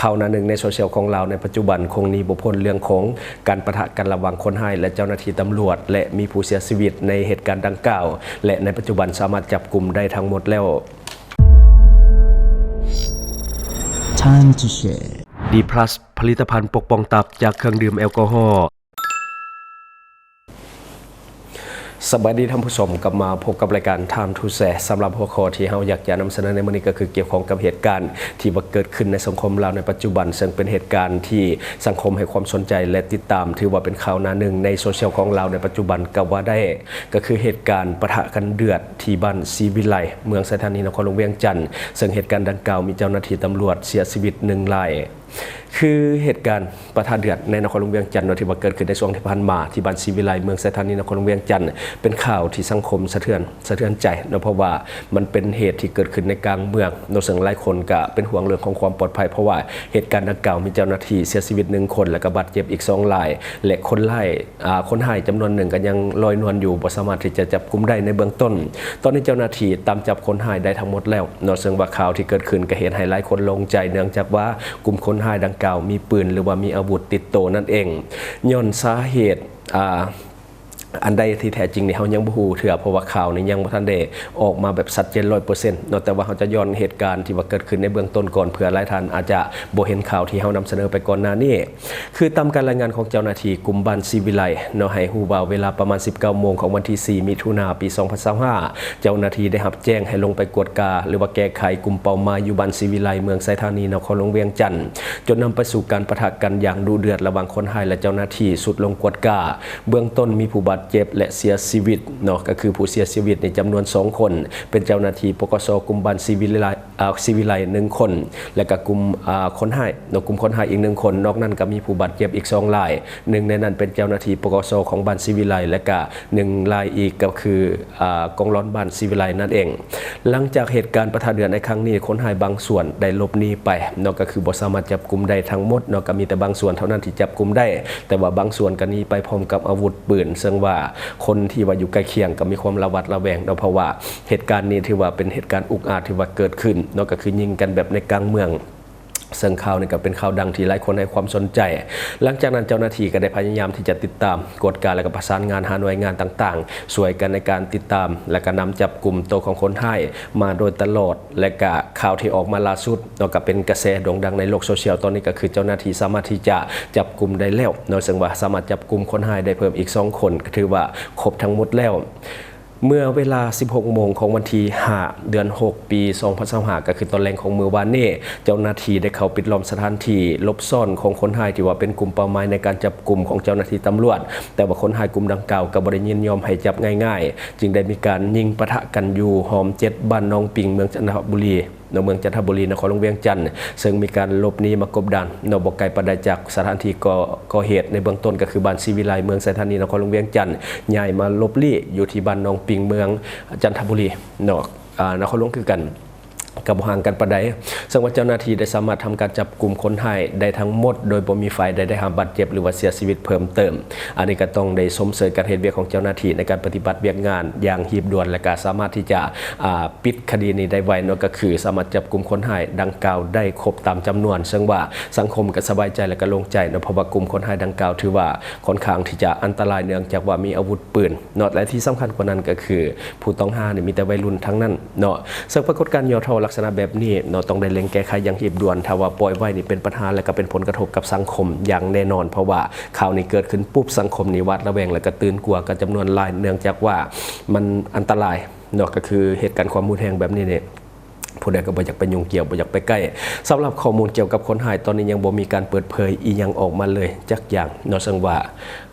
ຂ່າວໜ້າໜຶ່ງໃນໂຊຊຽວຂອງລາວໃນປັດຈຸບັນ ຄົງໜີບໍ່ພົ້ນເລື່ອງຂອງການປະທະກັນລະຫວ່າງຄົນຮ້າຍ ແລະ ເຈົ້າໜ້າທີ່ຕຳຫຼວດ ແລະ ມີຜູ້ເສຍຊີວິດໃນເຫດການດັ່ງກ່າວ ແລະ ໃນປັດຈຸບັນສາມາດຈັບກຸມໄດ້ທັງໝົດແລ້ວ. Time to share. ດີພລັສ ຜະລິດຕະພັນປົກປ້ອງຕັບຈາກເຄື່ອງດື່ມແອລກໍຮໍ. ສະບາຍດີທ່ານຜູ້ຊົມ, ກັບມາພົບກັບລາຍການ Time to Share. ສຳລັບຫົວຂໍ້ທີ່ເຮົາຢາກຈະນຳສະເໜີໃນມື້ນີ້ ກໍຄືກ່ຽວຂ້ອງກັບເຫດການທີ່ວ່າເກີດຂຶ້ນໃນສັງຄົມລາວໃນປັດຈຸບັນ, ເຊິ່ງເປັນເຫດການທີ່ສັງຄົມໃຫ້ຄວາມສົນໃຈ ແລະ ຕິດຕາມ, ຖືວ່າເປັນຂ່າວໜ້າໜຶ່ງໃນໂຊຊຽວຂອງລາວໃນປັດຈຸບັນກໍວ່າໄດ້, ກໍຄືເຫດການປະທະກັນເດືອດທີ່ບ້ານສີວິໄລ ເມືອງໄຊທານີ ນະຄອນຫຼວງວຽງຈັນ, ເຊິ່ງເຫດການດັ່ງກ່າວມີເຈົ້າໜ້າທີ່ຕຳຫຼວດເສຍຊີວິດໜຶ່ງລາຍ. ຄືເຫດການປະທະເດືອດໃນນະຄອນຫຼວງວຽງຈັນເນາະ ທີ່ວ່າເກີດຂຶ້ນໃນຊ່ວງທີ່ຜ່ານມາ ທີ່ບ້ານສີວິໄລ ເມືອງໄຊທານີ ນະຄອນຫຼວງວຽງຈັນ ເປັນຂ່າວທີ່ສັງຄົມສະເທືອນ ສະເທືອນໃຈເນາະ, ເພາະວ່າມັນເປັນເຫດທີ່ເກີດຂຶ້ນໃນກາງເມືອງເນາະ, ເຊິ່ງຫຼາຍຄົນກະເປັນຫ່ວງເລື່ອງຂອງຄວາມປອດໄພ ເພາະວ່າເຫດການດັ່ງກ່າວມີເຈົ້າໜ້າທີ່ເສຍຊີວິດໜຶ່ງຄົນ ແລະ ກະບາດເຈັບອີກສອງລາຍ ແລະ ຄົນຮ້າຍ ອາ ຄົນຮ້າຍຈຳນວນໜຶ່ງກໍຍັງລອຍນວນຢູ່ ບໍ່ສາມາດທີ່ຈະຈັບກຸມໄດ້ໃນເບື້ອງຕົ້ນ. ຕອນນີ້ເຈົ້າໜ້າທີ່ຕາມຈັບຄົນຮ້າຍໄດ້ທັງໝົດແລ້ວເນາະ, ເຊິ່ງວ່າຂ່າວທີ່ເກີດຂຶ້ນກໍເຮັດໃຫ້ຫຼາຍຄົນໂລ່ງໃຈ ເນື່ອງຈາກວ່າກຸ່ມຄົນຮ້າຍດັ່ງກ່າວມີປືນ ຫຼືວ່າມີອາວຸດຕິດໂຕນັ້ນເອງ. ຍ້ອນສາເຫດ ອາ ອັນໃດທີ່ແທ້ຈິງນີ້ເຮົາຍັງບໍ່ຮູ້ເທື່ອ, ເພາະວ່າຂ່າວນີ້ຍັງບໍ່ທັນໄດ້ອອກມາແບບຊັດເຈນຮ້ອຍເປີເຊັນເນາະ, ແຕ່ວ່າເຮົາຈະຍ້ອນເຫດການທີ່ວ່າເກີດຂຶ້ນໃນເບື້ອງຕົ້ນກ່ອນ ເພື່ອຫຼາຍທ່ານອາດຈະບໍ່ເຫັນຂ່າວທີ່ເຮົານຳສະເໜີໄປກ່ອນໜ້ານີ້. ຄືຕາມການລາຍງານຂອງເຈົ້າໜ້າທີ່ກຸ່ມບ້ານສີວິໄລເນາະ ໃຫ້ຮູ້ວ່າເວລາປະມານສິບເກົ້າໂມງຂອງວັນທີສີ່ ມິຖຸນາ ປີສອງພັນຊາວຫ້າ ເຈົ້າໜ້າທີ່ໄດ້ຮັບແຈ້ງໃຫ້ລົງໄປກວດກາ ຫຼືວ່າແກ້ໄຂກຸ່ມເປົ້າໝາຍຢູ່ບ້ານສີວິໄລ ເມືອງໄຊທານີ ນະຄອນຫຼວງວຽງຈັນ, ຈົນນຳໄປສູ່ການປະທະກັນຢ່າງດຸເດືອດລະຫວ່າງຄົນຮ້າຍ ແລະ ເຈົ້າໜ້າທີ່ ຊຸດລົງກວດກາ. ເບື້ອງຕົ້ນມີຜູ້ບາດເຈັບ ແລະ ເສຍຊີວິດເນາະ, ກໍຄືຜູ້ເສຍຊີວິດໃນຈຳນວນສອງຄົນ ເປັນເຈົ້າໜ້າທີ່ ປກສ ກຸ່ມບ້ານສີວິໄລ ອາ ສີວິໄລໜຶ່ງຄົນ ແລະກະກຸ່ມ ອາ ຄົນຮ້າຍເນາະ, ກຸ່ມຄົນຮ້າຍອີກໜຶ່ງຄົນ. ນອກນັ້ນກະມີຜູ້ບາດເຈັບອີກສອງລາຍ, ໜຶ່ງໃນນັ້ນເປັນເຈົ້າໜ້າທີ່ ປກສ ຂອງບ້ານສີວິໄລ ແລະກະໜຶ່ງລາຍອີກກໍຄື ອາ ກອງຫຼອນບ້ານສີວິໄລນັ້ນເອງ. ຫຼັງຈາກເຫດການປະທະເດືອດໃນຄັ້ງນີ້, ຄົນຮ້າຍບາງສ່ວນໄດ້ຫຼົບໜີໄປເນາະ, ກໍຄືບໍ່ສາມາດຈັບກຸມໄດ້ທັງໝົດເນາະ, ກໍມີແຕ່ບາງສ່ວນເທົ່ານັ້ນທີ່ຈັບກຸມໄດ້, ແຕ່ວ່າບາງສ່ວນກໍໜີໄປພ້ອມກັບອາວຸດປືນ, ເຊິ່ງວ່າຄົນທີ່ວ່າຢູ່ໃກ້ຄຽງກໍມີຄວາມລະຫວັດລະແວງເນາະ, ເພາະວ່າ ເຫດການນີ້ຖືວ່າເປັນເຫດການອຸກອາດທີ່ວ່າເກີດຂຶ້ນເນາະ, ກໍຄືຍິງກັນແບບໃນກາງເມືອງ, ເຊິ່ງຂ່າວນີ້ກໍເປັນຂ່າວດັງທີ່ຫຼາຍຄົນໃຫ້ຄວາມສົນໃຈ. ຫຼັງຈາກນັ້ນເຈົ້າໜ້າທີ່ກໍໄດ້ພະຍາຍາມທີ່ຈະຕິດຕາມ, ກວດກາ ແລະ ກໍປະສານງານຫາໜ່ວຍງານຕ່າງໆ ຊ່ວຍກັນໃນການຕິດຕາມ ແລະ ກໍນຳຈັບກຸມໂຕຂອງຄົນຮ້າຍມາໂດຍຕະຫຼອດ, ແລະ ກໍຂ່າວທີ່ອອກມາລ່າສຸດເນາະ ກໍເປັນກະແສໂດ່ງດັງໃນໂລກໂຊຊຽວຕອນນີ້ ກໍຄືເຈົ້າໜ້າທີ່ສາມາດທີ່ຈະຈັບກຸມໄດ້ແລ້ວເນາະ, ເຊິ່ງວ່າສາມາດຈັບກຸມຄົນຮ້າຍໄດ້ເພີ່ມອີກສອງຄົນ, ກໍຖືວ່າຄົບທັງໝົດແລ້ວ. ເມື່ອເວລາສິບຫົກໂມງຂອງວັນທີຫ້າ ເດືອນຫົກ ປີສອງພັນຊາວຫ້າ ກໍຄືຕອນແລງຂອງມື້ວານນີ້, ເຈົ້າໜ້າທີ່ໄດ້ເຂົ້າປິດລ້ອມສະຖານທີ່ຫຼົບຊ່ອນຂອງຄົນຮ້າຍ ທີ່ວ່າເປັນກຸ່ມເປົ້າໝາຍໃນການຈັບກຸມຂອງເຈົ້າໜ້າທີ່ຕຳຫຼວດ, ແຕ່ວ່າຄົນຮ້າຍກຸ່ມດັ່ງກ່າວກໍບໍ່ໄດ້ຍິນຍອມໃຫ້ຈັບງ່າຍໆ, ຈຶ່ງໄດ້ມີການຍິງປະທະກັນຢູ່ຫ້ອມເຈັດ ບ້ານໜອງປິງ ເມືອງຈັນທະບູລີ ເນາະ ເມືອງຈັນທະບູລີ ນະຄອນຫຼວງວຽງຈັນ, ເຊິ່ງມີການຫຼົບໜີມາກົບດານເນາະ ບໍ່ໄກປານໃດຈາກສະຖານທີ່ກໍ່ ກໍ່ເຫດໃນເບື້ອງຕົ້ນ ກໍຄືບ້ານສີວິໄລ ເມືອງໄຊທານີ ນະຄອນຫຼວງວຽງຈັນ, ຍ້າຍມາຫຼົບລີ້ຢູ່ທີ່ບ້ານໜອງປິງ ເມືອງຈັນທະບູລີເນາະ ອາ ນະຄອນຫຼວງຄືກັນ, ກໍບໍ່ຫ່າງກັນປານໃດ. ເຊິ່ງວ່າເຈົ້າໜ້າທີ່ໄດ້ສາມາດທຳການຈັບກຸມຄົນຮ້າຍໄດ້ທັງໝົດ ໂດຍບໍ່ມີຝ່າຍໃດໄດ້ຮັບບາດເຈັບ ຫຼືວ່າເສຍຊີວິດເພີ່ມເຕີມ. ອັນນີ້ກໍຕ້ອງໄດ້ຊົມເຊີຍການເຮັດວຽກຂອງເຈົ້າໜ້າທີ່ໃນການປະຕິບັດວຽກງານຢ່າງຮີບດ່ວນ ແລະ ກໍສາມາດທີ່ຈະ ອາ ປິດຄະດີນີ້ໄດ້ໄວເນາະ, ກໍຄືສາມາດຈັບກຸມຄົນຮ້າຍດັ່ງກ່າວໄດ້ຄົບຕາມຈຳນວນ, ເຊິ່ງວ່າສັງຄົມກໍສະບາຍໃຈ ແລະ ກໍໂລ່ງໃຈເນາະ, ເພາະວ່າກຸ່ມຄົນຮ້າຍດັ່ງກ່າວຖືວ່າຄ່ອນຂ້າງທີ່ຈະອັນຕະລາຍ ເນື່ອງຈາກວ່າມີອາວຸດປືນເນາະ, ແລະ ທີ່ສຳຄັນກວ່ານັ້ນກໍຄືຜູ້ຕ້ອງຫານີ້ມີແຕ່ໄວລຸ້ນທັງນັ້ນເນາະ. ເຊິ່ງປາກົດການຫຍໍ້ທໍ້ລັກສະນະແບບນີ້ເນາະ ຕ້ອງໄດ້ເລັ່ງແກ້ໄຂຢ່າງຮີບດ່ວນ, ຖ້າວ່າປ່ອຍໄວ້ນີ້ເປັນບັນຫາ ແລະ ກໍເປັນຜົນກະທົບກັບສັງຄົມຢ່າງແນ່ນອນ, ເພາະວ່າຂ່າວນີ້ເກີດຂຶ້ນປຸບ ສັງຄົມນີ້ຫວາດລະແວງ ແລະ ກໍຕື່ນກົວກັນຈຳນວນຫຼາຍ, ເນື່ອງຈາກວ່າມັນອັນຕະລາຍ ເນາະ, ກໍຄືເຫດການຄວາມຮຸນແຮງແບບນີ້ນີ້ ຜູ້ໃດກໍບໍ່ຢາກໄປຫຍຸ້ງກ່ຽວ ບໍ່ຢາກໄປໃກ້. ສຳລັບຂໍ້ມູນກ່ຽວກັບຄົນຮ້າຍ ຕອນນີ້ຍັງບໍ່ມີການເປີດເຜີຍອີ່ຫຍັງອອກມາເລີຍຈັກຢ່າງເນາະ, ເຊິ່ງວ່າ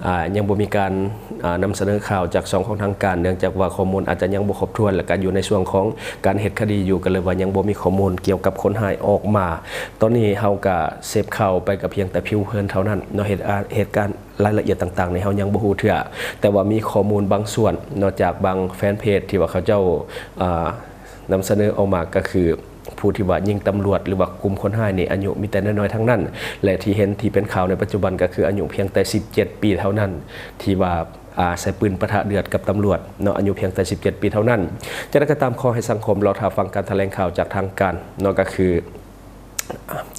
ອາ ຍັງບໍ່ມີການ ອາ ນຳສະເໜີຂ່າວຈາກຊ່ອງຂອງທາງການ, ເນື່ອງຈາກວ່າຂໍ້ມູນອາດຈະຍັງບໍ່ຄົບຖ້ວນ ແລະ ກໍຢູ່ໃນຊ່ວງຂອງການເຮັດຄະດີຢູ່, ກໍເລີຍວ່າຍັງບໍ່ມີຂໍ້ມູນກ່ຽວກັບຄົນຮ້າຍອອກມາ. ຕອນນີ້ເຮົາກໍເສບຂ່າວໄປກໍພຽງແຕ່ຜິວເຜິນເທົ່ານັ້ນເນາະ, ເຫດ ອາ ເຫດການ ລາຍລະອຽດຕ່າງໆນີ້ເຮົາຍັງບໍ່ຮູ້ເທື່ອ, ແຕ່ວ່າມີຂໍ້ມູນບາງສ່ວນເນາະ ຈາກບາງແຟນເພຈທີ່ວ່າເຂົາເຈົ້າ ອາ ນຳສະເໜີອອກມາ ກໍຄືຜູ້ທີ່ວ່າຍິງຕຳຫຼວດ ຫຼືວ່າກຸ່ມຄົນຮ້າຍນີ້ ອາຍຸມີແຕ່ນ້ອຍໆທັງນັ້ນ, ແລະ ທີ່ເຫັນທີ່ເປັນຂ່າວໃນປັດຈຸບັນ ກໍຄືອາຍຸພຽງແຕ່ສິບເຈັດປີເທົ່ານັ້ນ ທີ່ວ່າ ອາ ໃຊ້ປືນປະທະເດືອດກັບຕຳຫຼວດເນາະ, ອາຍຸພຽງແຕ່ສິບເຈັດປີເທົ່ານັ້ນ. ຈັ່ງໃດກໍຕາມ, ຂໍໃຫ້ສັງຄົມລໍຖ້າຟັງການຖະແຫຼງຂ່າວຈາກທາງການເນາະ, ກໍຄື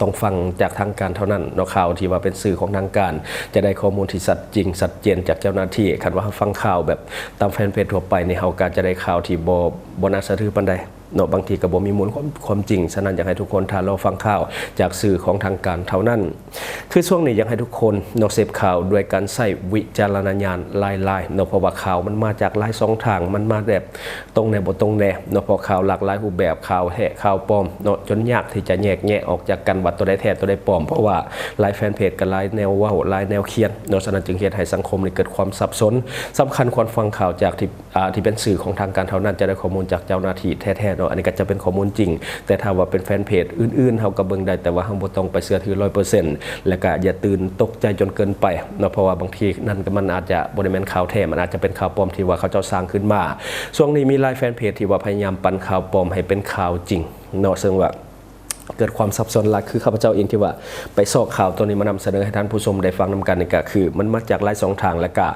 ຕ້ອງຟັງຈາກທາງການເທົ່ານັ້ນເນາະ. ຂ່າວທີ່ວ່າເປັນສື່ຂອງທາງການ ຈະໄດ້ຂໍ້ມູນທີ່ຊັດຈິງຊັດເຈນຈາກເຈົ້າໜ້າທີ່. ຄັນວ່າເຮົາຟັງຂ່າວແບບຕາມແຟນເພຈທົ່ວໄປນີ້ ເຮົາກໍຈະໄດ້ຂ່າວທີ່ບໍ່ ບໍ່ໜ້າເຊື່ອຖືປານໃດເນາະ, ບາງທີກໍບໍ່ມີມູນຄວາມ ຄວາມຈິງ. ສະນັ້ນ ຢາກໃຫ້ທຸກຄົນຖ້າລໍຟັງຂ່າວຈາກສື່ຂອງທາງການເທົ່ານັ້ນ. ຄືຊ່ວງນີ້ຢາກໃຫ້ທຸກຄົນເນາະ ເສບຂ່າວດ້ວຍການໃຊ້ວິຈາລະນະຍານຫຼາຍໆເນາະ, ເພາະວ່າຂ່າວມັນມາຈາກຫຼາຍຊ່ອງທາງ, ມັນມາແບບ ຕົງແດ່ບໍ່ຕົງແດ່ເນາະ, ເພາະຂ່າວຫຼາກຫຼາຍຮູບແບບ, ຂ່າວແທ້ຂ່າວປອມເນາະ, ຈົນຍາກທີ່ຈະແຍກແຍະອອກຈາກກັນວ່າໂຕໃດແທ້ໂຕໃດປອມ, ເພາະວ່າຫຼາຍແຟນເພຈກໍຫຼາຍແນວເວົ້າ, ຫຼາຍແນວຂຽນເນາະ. ສະນັ້ນຈຶ່ງເຮັດໃຫ້ສັງຄົມນີ້ເກີດຄວາມສັບສົນ. ສຳຄັນຄວນຟັງຂ່າວຈາກທີ່ ອ່າ ທີ່ເປັນສື່ຂອງທາງການເທົ່ານັ້ນ, ຈະໄດ້ຂໍ້ມູນຈາກເຈົ້າໜ້າທີ່ແທ້ໆເນາະ, ອັນນີ້ກໍຈະເປັນຂໍ້ມູນຈິງ. ແຕ່ຖ້າວ່າເປັນແຟນເພຈອື່ນໆ ເຮົາກໍເບິ່ງໄດ້, ແຕ່ວ່າເຮົາບໍ່ຕ້ອງໄປເຊື່ອຖືຮ້ອຍເປີເຊັນ ແລ້ວກໍຢ່າຕື່ນຕົກໃຈຈົນເກີນໄປເນາະ, ເພາະວ່າບາງທີນັ້ນກໍ ມັນອາດຈະບໍ່ໄດ້ແມ່ນຂ່າວແທ້, ມັນອາດຈະເປັນຂ່າວປອມທີ່ວ່າເຂົາເຈົ້າສ້າງຂຶ້ນມາ. ຊ່ວງນີ້ມີຫຼາຍແຟນເພຈທີ່ວ່າພະຍາຍາມປັ່ນຂ່າວປອມໃຫ້ເປັນຂ່າວຈິງເນາະ, ເຊິ່ງວ່າເກີດຄວາມສັບສົນຫຼາຍ. ຄືຂ້າພະເຈົ້າເອງທີ່ວ່າໄປຊອກຂ່າວໂຕນີ້ມານຳສະເໜີໃຫ້ທ່ານຜູ້ຊົມໄດ້ຟັງນຳກັນນີ້ ກໍຄືມັນມາຈາກຫຼາຍຊ່ອງທາງ, ແລ້ວກໍ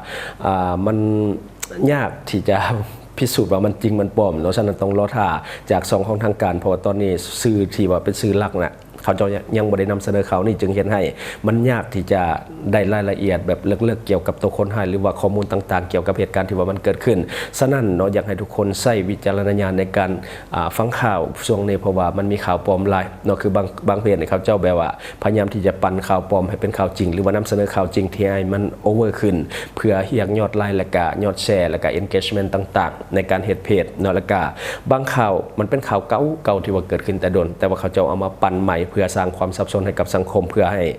ອ່າ ມັນຍາກທີ່ຈະພິສູດວ່າມັນຈິງມັນປອມເນາະ. ສະນັ້ນຕ້ອງລໍຖ້າຈາກຊ່ອງຂອງທາງການ, ເພາະວ່າຕອນນີ້ສື່ທີ່ວ່າເປັນສື່ຫຼັກນະ ເຂົາເຈົ້າຍັງ ຍັງບໍ່ໄດ້ນຳສະເໜີຂ່າວນີ້, ຈຶ່ງເຮັດໃຫ້ມັນຍາກທີ່ຈະໄດ້ລາຍລະອຽດແບບເລິກໆກ່ຽວກັບໂຕຄົນຮ້າຍ ຫຼືວ່າຂໍ້ມູນຕ່າງໆກ່ຽວກັບເຫດການທີ່ວ່າມັນເກີດຂຶ້ນ. ສະນັ້ນເນາະ ຢາກໃຫ້ທຸກຄົນໃຊ້ວິຈາລະນະຍານໃນການ ອ່າ ຟັງຂ່າວຊ່ວງນີ້, ເພາະວ່າມັນມີຂ່າວປອມຫຼາຍເນາະ. ຄືບາງ ບາງເພຈນີ້ ເຂົາເຈົ້າແບບວ່າພະຍາຍາມທີ່ຈະປັ່ນຂ່າວປອມໃຫ້ເປັນຂ່າວຈິງ ຫຼືວ່ານຳສະເໜີຂ່າວຈິງທີ່ໃຫ້ມັນໂອເວີຂຶ້ນ ເພື່ອຮຽກຍອດໄລ ແລ້ວກະຍອດແຊ ແລ້ວກະເອັນເກຈເມັນຕ່າງໆ ໃນການເຮັດເພຈເນາະ. ແລ້ວກະບາງຂ່າວມັນເປັນຂ່າວເກົ່າໆ ທີ່ວ່າເກີດຂຶ້ນແຕ່ດົນ, ແຕ່ວ່າເຂົາເຈົ້າເອົາມາປັ່ນໃໝ່ເພື່ອສ້າງຄວາມສັບສົນໃຫ້ກັບສັງຄົມ, ເພື່ອໃຫ້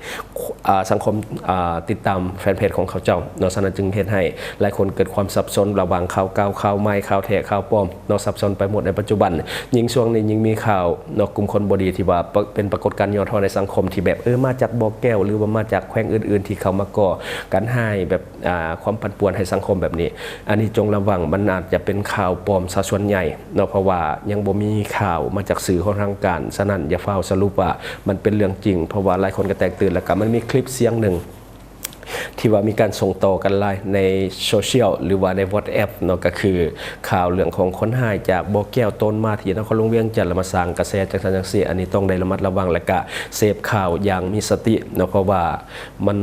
ອ່າ ສັງຄົມ ອ່າ ຕິດຕາມແຟນເພຈຂອງເຂົາເຈົ້າເນາະ. ສະນັ້ນຈຶ່ງເຮັດໃຫ້ຫຼາຍຄົນເກີດຄວາມສັບສົນລະຫວ່າງຂ່າວເກົ່າ, ຂ່າວໃໝ່, ຂ່າວແທ້, ຂ່າວປອມເນາະ, ສັບສົນໄປໝົດໃນປັດຈຸບັນ. ຍິ່ງຊ່ວງນີ້ຍິ່ງມີຂ່າວເນາະ ກຸ່ມຄົນບໍ່ດີທີ່ວ່າເປັນປາກົດການຫຍໍ້ທໍ້ໃນສັງຄົມ ທີ່ແບບ ເອີ ມາຈາກບໍ່ແກ້ວ ຫຼືວ່າມາຈາກແຂວງອື່ນໆ ທີ່ເຂົ້າມາກໍ່ການຮ້າຍແບບ ອ່າ ຄວາມປັ່ນປ່ວນໃຫ້ສັງຄົມແບບນີ້. ອັນນີ້ຈົ່ງລະວັງ, ມັນອາດຈະເປັນຂ່າວປອມຊະສ່ວນໃຫຍ່ເນາະ, ເພາະວ່າຍັງບໍ່ມີຂ່າວມາຈາກສື່ຂອງທາງການ. ສະນັ້ນຢ່າຟ້າວສະຫຼຸບວ່າມັນເປັນເລື່ອງຈິງ, ເພາະວ່າຫຼາຍຄົນກໍແຕກຕື່ນ. ແລ້ວກໍມັນມີຄລິບສຽງໜຶ່ງ ທີ່ວ່າມີການສົ່ງຕໍ່ກັນຫຼາຍໃນໂຊຊຽວ ຫຼືວ່າໃນວັອດແອັບເນາະ, ກໍຄືຂ່າວເລື່ອງຂອງຄົນຮ້າຍຈາກບໍ່ແກ້ວໂຕນມາທີ່ນະຄອນຫຼວງວຽງຈັນ ແລ້ວມາສ້າງກະແສຈັ່ງຊັ້ນຈັ່ງຊີ້. ອັນນີ້ຕ້ອງໄດ້ລະມັດລະວັງ ແລະກະເສບຂ່າວຢ່າງມີສະຕິເນາະ, ເພາະວ່າມັນ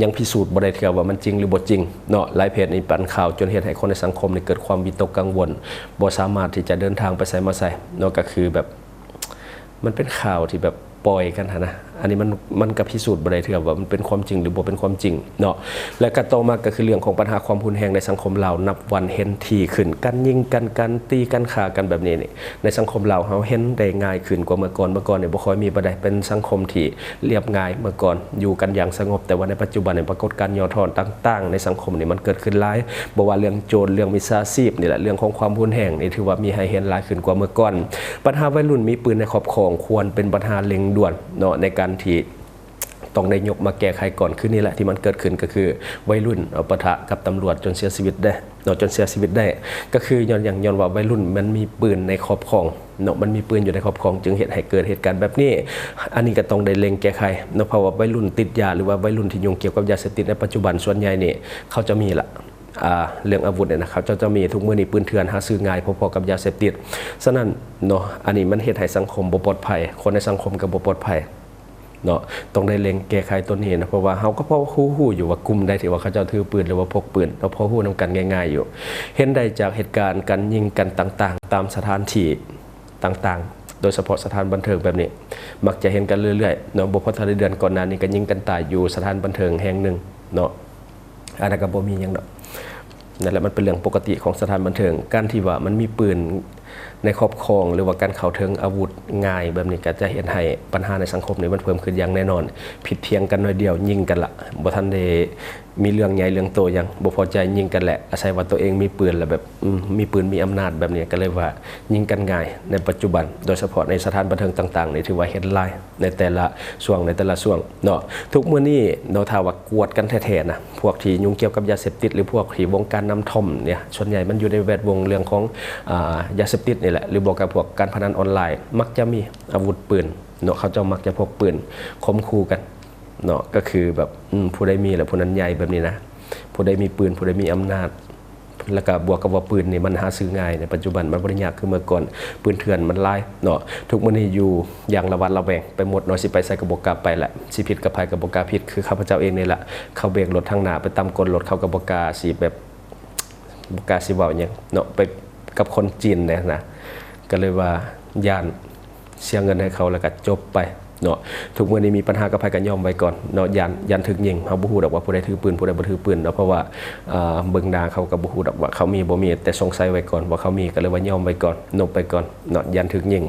ຍັງພິສູດບໍ່ໄດ້ເທື່ອວ່າມັນຈິງ ຫຼືບໍ່ຈິງເນາະ. ຫຼາຍເພຈນີ້ປັ່ນຂ່າວຈົນເຮັດໃຫ້ຄົນໃນສັງຄົມນີ້ເກີດຄວາມວິຕົກກັງວົນ, ບໍ່ສາມາດທີ່ຈະເດີນທາງໄປໃສມາໃສເນາະ, ກໍຄືແບບ ມັນເປັນຂ່າວທີ່ແບບປ່ອຍກັນຫັ້ນນະ. ອັນນີ້ມັນ ມັນກໍພິສູດບໍ່ໄດ້ເທື່ອວ່າມັນເປັນຄວາມຈິງ ຫຼືບໍ່ເປັນຄວາມຈິງເນາະ. ແລະກໍຕໍ່ມາກໍຄືເລື່ອງຂອງບັນຫາຄວາມຮຸນແຮງໃນສັງຄົມລາວ ນັບວັນເຫັນຖີ່ຂຶ້ນ, ການຍິງກັນ, ການຕີກັນ, ຂ້າກັນແບບນີ້ນີ້ ໃນສັງຄົມລາວເຮົາເຫັນໄດ້ງ່າຍຂຶ້ນກວ່າເມື່ອກ່ອນ. ເມື່ອກ່ອນນີ້ບໍ່ຄ່ອຍມີປານໃດ, ເປັນສັງຄົມທີ່ລຽບງ່າຍ, ເມື່ອກ່ອນຢູ່ກັນຢ່າງສະຫງົບ, ແຕ່ວ່າໃນປັດຈຸບັນນີ້ປາກົດການຫຍໍ້ທໍ້ຕ່າງໆໃນສັງຄົມນີ້ມັນເກີດຂຶ້ນຫຼາຍ. ບໍ່ວ່າເລື່ອງໂຈນ, ເລື່ອງມິດສາຊີບນີ້ແຫຼະ, ເລື່ອງຂອງຄວາມຮຸນແຮງນີ້ ຖືວ່າມີໃຫ້ເຫັນຫຼາຍຂຶ້ນກວ່າເມື່ອກ່ອນ. ບັນຫາໄວລຸ້ນມີປືນໃນຄອບຄອງ ຄວນເປັນບັນຫາເລັ່ງດ່ວນເນາະ ໃນການທີ່ຕ້ອງໄດ້ຍົກມາແກ້ໄຂກ່ອນ. ຄືນີ້ແຫຼະທີ່ມັນເກີດຂຶ້ນ ກໍຄືໄວລຸ້ນເນາະ ປະທະກັບຕຳຫຼວດຈົນເສຍຊີວິດໄດ້ເນາະ, ຈົນເສຍຊີວິດໄດ້ ກໍຄືຍ້ອນຫຍັງ? ຍ້ອນວ່າໄວລຸ້ນມັນມີປືນໃນຄອບຄອງເນາະ, ມັນມີປືນຢູ່ໃນຄອບຄອງ ຈຶ່ງເຮັດໃຫ້ເກີດເຫດການແບບນີ້. ອັນນີ້ກໍຕ້ອງໄດ້ເລັ່ງແກ້ໄຂເນາະ, ເພາະວ່າໄວລຸ້ນຕິດຢາ ຫຼືວ່າໄວລຸ້ນທີ່ຫຍຸ້ງກ່ຽວກັບຢາເສບຕິດໃນປັດຈຸບັນ ສ່ວນໃຫຍ່ນີ້ເຂົາຈະມີລະ ອ່າ ເລື່ອງອາວຸດນີ້ນະ ເຂົາເຈົ້າຈະມີ. ທຸກມື້ນີ້ປືນເຖື່ອນຫາຊື້ງ່າຍພໍໆກັບຢາເສບຕິດ. ສະນັ້ນເນາະ ອັນນີ້ມັນເຮັດໃຫ້ສັງຄົມບໍ່ປອດໄພ, ຄົນໃນສັງຄົມກໍບໍ່ປອດໄພເນາະ. ຕ້ອງໄດ້ເລັ່ງແກ້ໄຂຕົວນີ້ນະ, ເພາະວ່າເຮົາກໍພໍຮູ້ ຮູ້ຢູ່ວ່າກຸ່ມໃດທີ່ວ່າເຂົາເຈົ້າຖືປືນ ຫຼືວ່າພົກປືນ, ເຮົາພໍຮູ້ນຳກັນງ່າຍໆຢູ່. ເຫັນໄດ້ຈາກເຫດການການຍິງກັນຕ່າງໆ ຕາມສະຖານທີ່ຕ່າງໆ ໂດຍສະເພາະສະຖານບັນເທີງແບບນີ້ ມັກຈະເຫັນກັນເລື້ອຍໆເນາະ. ບໍ່ພໍເທົ່າໃດເດືອນກ່ອນໜ້ານີ້ກໍຍິງກັນຕາຍຢູ່ສະຖານບັນເທີງແຫ່ງໜຶ່ງເນາະ. ອັນນັ້ນກໍບໍ່ມີຫຍັງດອກ, ນັ້ນແຫຼະ ມັນເປັນເລື່ອງປົກກະຕິຂອງສະຖານບັນເທີງ. ການທີ່ວ່າມັນມີປືນໃນຄອບຄອງ ຫຼືວ່າການເຂົ້າເຖິງອາວຸດງ່າຍແບບນີ້ ກໍຈະເຮັດໃຫ້ບັນຫາໃນສັງຄົມນີ້ມັນເພີ່ມຂຶ້ນຢ່າງແນ່ນອນ. ຜິດຖຽງກັນໜ້ອຍດຽວຍິງກັນລະ, ບໍ່ທັນໄດ້ມີເລື່ອງໃຫຍ່ເລື່ອງໂຕຫຍັງ, ບໍ່ພໍໃຈຍິງກັນແຫຼະ. ອາໄສວ່າຕົວເອງມີປືນ ແລ້ວແບບ ອືມ ມີປືນມີອຳນາດແບບນີ້ ກໍເລີຍວ່າຍິງກັນງ່າຍໃນປັດຈຸບັນ, ໂດຍສະເພາະໃນສະຖານບັນເທີງຕ່າງໆນີ້ ຖືວ່າເຫັນຫຼາຍ ໃນແຕ່ລະຊ່ວງ ໃນແຕ່ລະຊ່ວງເນາະ. ທຸກມື້ນີ້ເນາະ ຖ້າວ່າກວດກັນແທ້ໆນະ ພວກທີ່ຫຍຸ້ງກ່ຽວກັບຢາເສບຕິດ ຫຼືພວກທີ່ວົງການນ້ຳທ່ອມນີ້ ສ່ວນໃຫຍ່ມັນຢູ່ໃນແວດວົງເລື່ອງຂອງ ອ່າ ຢາເສບຕິດນີ້ແຫຼະ ຫຼືບໍ່ກໍພວກການພະນັນອອນລາຍ ມັກຈະມີອາວຸດປືນເນາະ. ເຂົາເຈົ້າມັກຈະພົກປືນຂົ່ມຂູ່ກັນເນາະ, ກໍຄືແບບ ອືມ ຜູ້ໃດມີແລ້ວຜູ້ນັ້ນໃຫຍ່ແບບນີ້ນະ, ຜູ້ໃດມີປືນ ຜູ້ໃດມີອຳນາດ ແລ້ວກະບວກກັບວ່າປືນນີ້ມັນຫາຊື້ງ່າຍໃນປັດຈຸບັນ, ມັນບໍ່ໄດ້ຍາກຄືເມື່ອກ່ອນ. ປືນເຖື່ອນມັນຫຼາຍເນາະ, ທຸກມື້ນີ້ຢູ່ຢ່າງລະຫວາດລະແວງໄປໝົດເນາະ, ຊິໄປໃສກໍບໍ່ກ້າໄປແຫຼະ, ຊິຜິດກັບໃຜກໍບໍ່ກ້າຜິດ. ຄືຂ້າພະເຈົ້າເອງນີ້ແຫຼະ, ເຂົາເບຣກລົດທາງໜ້າໄປຕຳກົ້ນລົດ, ເຂົາກໍບໍ່ກ້າຊິແບບ ບໍ່ກ້າຊິເວົ້າຫຍັງເນາະ ໄປກັບຄົນຈີນແດ່ນະ, ກໍເລີຍວ່າຢ້ານເສຍເງິນໃຫ້ເຂົາແລ້ວກໍຈົບໄປເນາະ. ທຸກມື້ນີ້ມີບັນຫາກັບໃຜກໍຍອມໄວ້ກ່ອນເນາະ, ຢ້ານ ຢ້ານຖືກຍິງ. ເຮົາບໍ່ຮູ້ດອກວ່າຜູ້ໃດຖືປືນ ຜູ້ໃດບໍ່ຖືປືນເນາະ, ເພາະວ່າ ເອີ ເບິ່ງໜ້າເຂົາກໍບໍ່ຮູ້ດອກວ່າເຂົາມີບໍ່ມີ, ແຕ່ສົງໄສໄວ້ກ່ອນວ່າເຂົາມີ, ກໍເລີຍວ່າຍອມໄວ້ກ່ອນ, ນົບໄປກ່ອນເນາະ, ຢ້ານຖືກຍິງ.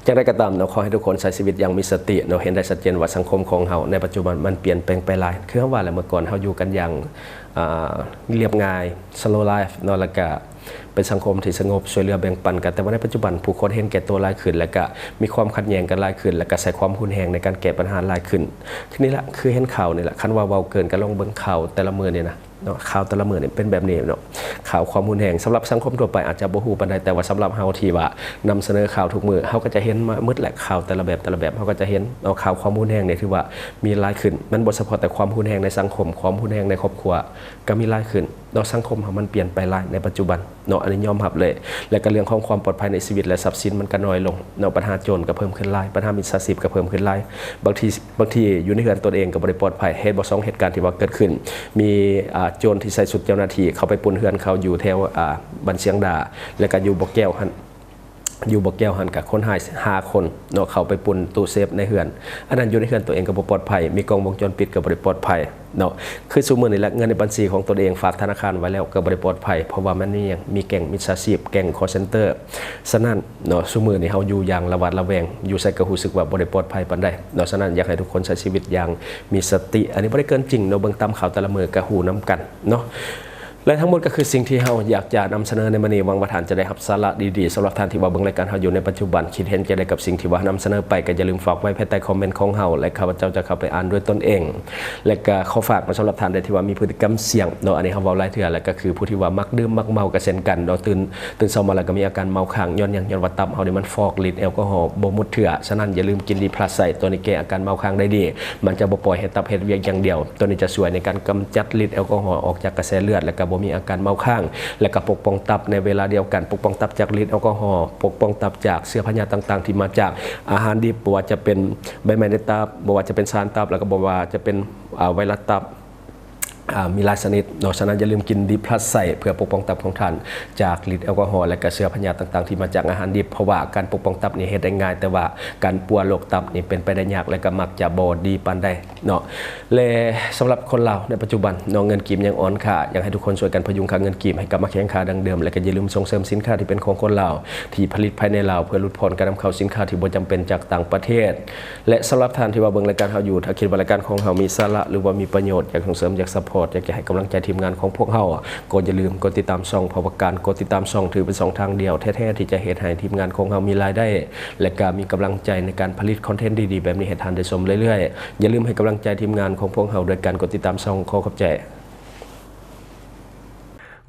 ຢ່າງໃດກໍຕາມເນາະ, ຂໍໃຫ້ທຸກຄົນໃຊ້ຊີວິດຢ່າງມີສະຕິເນາະ. ເຫັນໄດ້ຊັດເຈນວ່າສັງຄົມຂອງເຮົາໃນປັດຈຸບັນມັນປ່ຽນແປງໄປຫຼາຍ. ຄືເຮົາວ່າແຫຼະ, ເມື່ອກ່ອນເຮົາຢູ່ກັນຢ່າງ ອ່າ ລຽບງ່າຍ slow life ເນາະ, ແລ້ວກະເປັນສັງຄົມທີ່ສະຫງົບ ຊ່ວຍເຫຼືອແບ່ງປັນກັນ. ແຕ່ວ່າໃນປັດຈຸບັນ ຜູ້ຄົນເຫັນແກ່ຕົວຫຼາຍຂຶ້ນ ແລ້ວກະມີຄວາມຂັດແຍ່ງກັນຫຼາຍຂຶ້ນ ແລ້ວກະໃຊ້ຄວາມຮຸນແຮງໃນການແກ້ບັນຫາຫຼາຍຂຶ້ນ. ທີນີ້ລະ ຄືເຫັນຂ່າວນີ້ລະ, ຄັນວ່າເວົ້າເກີນກໍລອງເບິ່ງຂ່າວແຕ່ລະມື້ນີ້ນະ. ເນາະ, ຂ່າວແຕ່ລະມື້ນີ້ເປັນແບບນີ້ເນາະ, ຂ່າວຄວາມຮຸນແຮງ. ສຳລັບສັງຄົມທົ່ວໄປອາດຈະບໍ່ຮູ້ປານໃດ, ແຕ່ວ່າສຳລັບເຮົາທີ່ວ່ານຳສະເໜີຂ່າວທຸກມື້, ເຮົາກໍຈະເຫັນມາໝົດແຫຼະ, ຂ່າວແຕ່ລະແບບ ແຕ່ລະແບບ ເຮົາກໍຈະເຫັນເນາະ. ຂ່າວຄວາມຮຸນແຮງນີ້ຖືວ່າມີຫຼາຍຂຶ້ນ, ມັນບໍ່ສະເພາະແຕ່ຄວາມຮຸນແຮງໃນສັງຄົມ, ຄວາມຮຸນແຮງໃນຄອບຄົວກໍມີຫຼາຍຂຶ້ນເນາະ. ສັງຄົມເຮົາມັນປ່ຽນໄປຫຼາຍໃນປັດຈຸບັນເນາະ, ອັນນີ້ຍອມຮັບເລີຍ. ແລ້ວກໍເລື່ອງຂອງຄວາມປອດໄພໃນຊີວິດ ແລະ ຊັບສິນມັນກໍນ້ອຍລົງເນາະ. ບັນຫາໂຈນກໍເພີ່ມຂຶ້ນຫຼາຍ, ບັນຫາມິດສາຊີບກໍເພີ່ມຂຶ້ນຫຼາຍ. ບາງທີ ບາງທີຢູ່ໃນເຮືອນຕົນເອງກໍບໍ່ໄດ້ປອດໄພ. ເຫດບໍ່ສອງເຫດການທີ່ວ່າເກີດຂຶ້ນ, ມີ ອ່າ ໂຈນທີ່ໃສ່ຊຸດເຈົ້າໜ້າທີ່ເຂົ້າໄປປຸ້ນເຮືອນເຂົາຢູ່ແຖວ ອ່າ ບ້ານຊຽງດາ ແລ້ວກໍຢູ່ບໍ່ແກ້ວຫັ້ນ, ຢູ່ບໍ່ແກ້ວຫັ້ນກໍຄົນຮ້າຍຫ້າຄົນເນາະ ເຂົ້າໄປປຸ້ນຕູ້ເຊຟໃນເຮືອນ. ອັນນັ້ນຢູ່ໃນເຮືອນຕົວເອງກໍບໍ່ປອດໄພ, ມີກ້ອງວົງຈອນປິດກໍບໍ່ໄດ້ປອດໄພເນາະ. ຄືຊຸມື້ນີ້ແຫຼະ ເງິນໃນບັນຊີຂອງຕົນເອງຝາກທະນາຄານໄວ້ແລ້ວກໍບໍ່ໄດ້ປອດໄພ, ເພາະວ່າມັນມີຫຍັງ? ມີແກ້ງມິດສາຊີບ, ແກ້ງ call center. ສະນັ້ນ ເນາະ, ຊຸມື້ນີ້ເຮົາຢູ່ຢ່າງລະຫວາດລະແວງ, ຢູ່ໃສກໍຮູ້ສຶກວ່າບໍ່ໄດ້ປອດໄພປານໃດເນາະ. ສະນັ້ນ ຢາກໃຫ້ທຸກຄົນໃຊ້ຊີວິດຢ່າງມີສະຕິ. ອັນນີ້ບໍ່ໄດ້ເກີນຈິງເນາະ, ເບິ່ງຕາມຂ່າວແຕ່ລະມື້ກໍຮູ້ນຳກັນເນາະ. ແລະ ທັງໝົດກໍຄືສິ່ງທີ່ເຮົາຢາກຈະນຳສະເໜີໃນມື້ນີ້. ຫວັງວ່າທ່ານຈະໄດ້ຮັບສາລະດີໆ. ສຳລັບທ່ານທີ່ວ່າເບິ່ງລາຍການເຮົາຢູ່ໃນປັດຈຸບັນ, ຄິດເຫັນຈັ່ງໃດກັບສິ່ງທີ່ວ່ານຳສະເໜີໄປ, ກໍຢ່າລືມຝາກໄວ້ພາຍໃຕ້ຄອມເມັນຂອງເຮົາ ແລະ ຂ້າພະເຈົ້າຈະເຂົ້າໄປອ່ານດ້ວຍຕົນເອງ. ແລະ ກໍຂໍຝາກເນາະ, ສຳລັບທ່ານໃດທີ່ວ່າມີພຶດຕິກຳສ່ຽງເນາະ, ອັນນີ້ເຮົາເວົ້າຫຼາຍເທື່ອ ແລະ ກໍຄືຜູ້ທີ່ວ່າມັກດື່ມມັກເມົາກໍເຊັ່ນກັນເນາະ. ຕື່ນ ຕື່ນເຊົ້າມາແລ້ວກໍມີອາການເມົາຄ້າງ. ຍ້ອນຫຍັງ? ຍ້ອນວ່າຕັບເຮົານີ້ມັນຟອກລິດແອລກໍຮໍບໍ່ໝົດເທື່ອ. ສະນັ້ນ ຢ່າລືມກິນດີພລັສໄຊ, ຕົວນີ້ແກ້ອາການເມົາຄ້າງໄດ້ດີ. ມັນຈະບໍ່ປ່ອຍໃຫ້ຕັບເຮັດວຽກຢ່າງດຽວ. ຕົວນີ້ຈະຊ່ວຍໃນການກຳຈັດລິດແອລກໍຮໍອອກຈາກກະແສເລືອດ ແລະ ກໍບໍ່ມີອາການເມົາຄ້າງ ແລະ ກໍປົກປ້ອງຕັບໃນເວລາດຽວກັນ, ປົກປ້ອງຕັບຈາກລິດແອລກໍຮໍ, ປົກປ້ອງຕັບຈາກເຊື້ອພະຍາດຕ່າງໆທີ່ມາຈາກອາຫານດິບ, ບໍ່ວ່າຈະເປັນໃບໄມ້ໃນຕັບ, ບໍ່ວ່າຈະເປັນສານຕັບ, ແລ້ວກໍບໍ່ວ່າຈະເປັນ ອາ ໄວຣັສຕັບ. ອາ ມີຫຼາຍຊະນິດເນາະ. ສະນັ້ນ ຢ່າລືມກິນດີພລັສໄຊ ເພື່ອປົກປ້ອງຕັບຂອງທ່ານຈາກລິດແອລກໍຮໍ ແລະ ກໍເຊື້ອພະຍາດຕ່າງໆທີ່ມາຈາກອາຫານດິບ, ເພາະວ່າການປົກປ້ອງຕັບນີ້ເຮັດໄດ້ງ່າຍ, ແຕ່ວ່າການປົວໂລກຕັບນີ້ເປັນໄປໄດ້ຍາກ ແລະ ກໍມັກຈະບໍ່ດີປານໃດເນາະ. ແລະ ສຳລັບຄົນລາວໃນປັດຈຸບັນເນາະ, ເງິນກີບຍັງອ່ອນຄ່າ. ຢາກໃຫ້ທຸກຄົນຊ່ວຍກັນພະຍຸງຄ່າເງິນກີບໃຫ້ກັບມາແຂງຄ່າດັ່ງເດີມ, ແລະ ກໍຢ່າລືມສົ່ງເສີມສິນຄ້າທີ່ເປັນຂອງຄົນລາວ ທີ່ຜະລິດພາຍໃນລາວ ເພື່ອຫຼຸດຜ່ອນການນຳເຂົ້າສິນຄ້າທີ່ບໍ່ຈຳເປັນຈາກຕ່າງປະເທດ. ແລະ ສຳລັບທ່ານທີ່ວ່າເບິ່ງລາຍການເຮົາຢູ່, ຖ້າຄິດວ່າລາຍການຂອງເຮົາມີສາລະ ຫຼືວ່າມີປະໂຫຍດ, ຢາກສົ່ງເສີມ, ຢາກຊັບພອດ, ຢາກຈະໃຫ້ກຳລັງໃຈທີມງານຂອງພວກເຮົາ, ກໍຢ່າລືມກົດຕິດຕາມຊ່ອງ, ເພາະວ່າການກົດຕິດຕາມຊ່ອງຖືເປັນຊ່ອງທາງດຽວແທ້ໆທີ່ຈະເຮັດໃຫ້ທີມງານຂອງເຮົາມີລາຍໄດ້ ແລະ ກະມີກຳລັງໃຈໃນການຜະລິດຄອນເທັນດີໆແບບນີ້ໃຫ້ທ່ານໄດ້ຊົມເລື້ອຍໆ. ຢ່າລືມໃຫ້ກຳລັງໃຈທີມງານຂອງພວກເຮົາໂດຍການກົດຕິດຕາມຊ່ອງ. ຂໍຂອບໃຈ.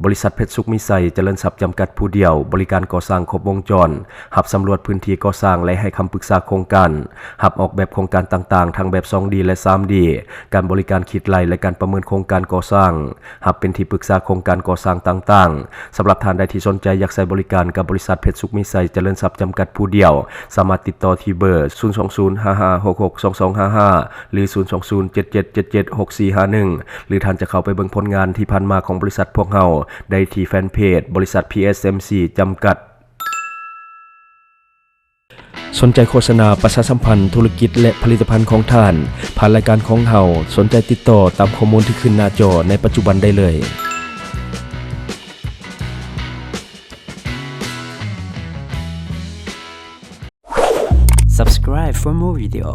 ບໍລິສັດເພັດສຸກມີໄຊ ຈະເລີນຊັບ ຈຳກັດຜູ້ດຽວ, ບໍລິການກໍ່ສ້າງຄົບວົງຈອນ, ຮັບສຳຫຼວດພື້ນທີ່ກໍ່ສ້າງ ແລະ ໃຫ້ຄຳປຶກສາໂຄງການ, ຮັບອອກແບບໂຄງການຕ່າງໆ ທັງແບບສອງດີ ແລະ ສາມດີ, ການບໍລິການຄິດໄລ່ ແລະ ການປະເມີນໂຄງການກໍ່ສ້າງ, ຮັບເປັນທີ່ປຶກສາໂຄງການກໍ່ສ້າງຕ່າງໆ. ສຳລັບທ່ານໃດທີ່ສົນໃຈຢາກໃຊ້ບໍລິການກັບບໍລິສັດເພັດສຸກມີໄຊ ຈະເລີນຊັບ ຈຳກັດຜູ້ດຽວ, ສາມາດຕິດຕໍ່ທີ່ເບີ ສູນສອງສູນ ຫ້າຫ້າຫົກຫົກ ສອງສອງຫ້າຫ້າ ຫຼື ສູນສອງສູນ ເຈັດເຈັດເຈັດເຈັດ ຫົກສີ່ຫ້າໜຶ່ງ ຫຼື ທ່ານຈະເຂົ້າໄປເບິ່ງຜົນງານທີ່ຜ່ານມາຂອງບໍລິສັດພວກເຮົາໄດ້ທີ່ແຟນເພຈ ບໍລິສັດ ພີເອສເອັມຊີ ຈຳກັດ. ສົນໃຈໂຄສະນາປະຊາສຳພັນທຸລະກິດ ແລະ ຜະລິດຕະພັນຂອງທ່ານ ຜ່ານລາຍການຂອງເຮົາ? ສົນໃຈຕິດຕໍ່ຕາມຂໍ້ມູນທີ່ຂຶ້ນໜ້າຈໍໃນປັດຈຸບັນໄດ້ເລີຍ. Subscribe for more video.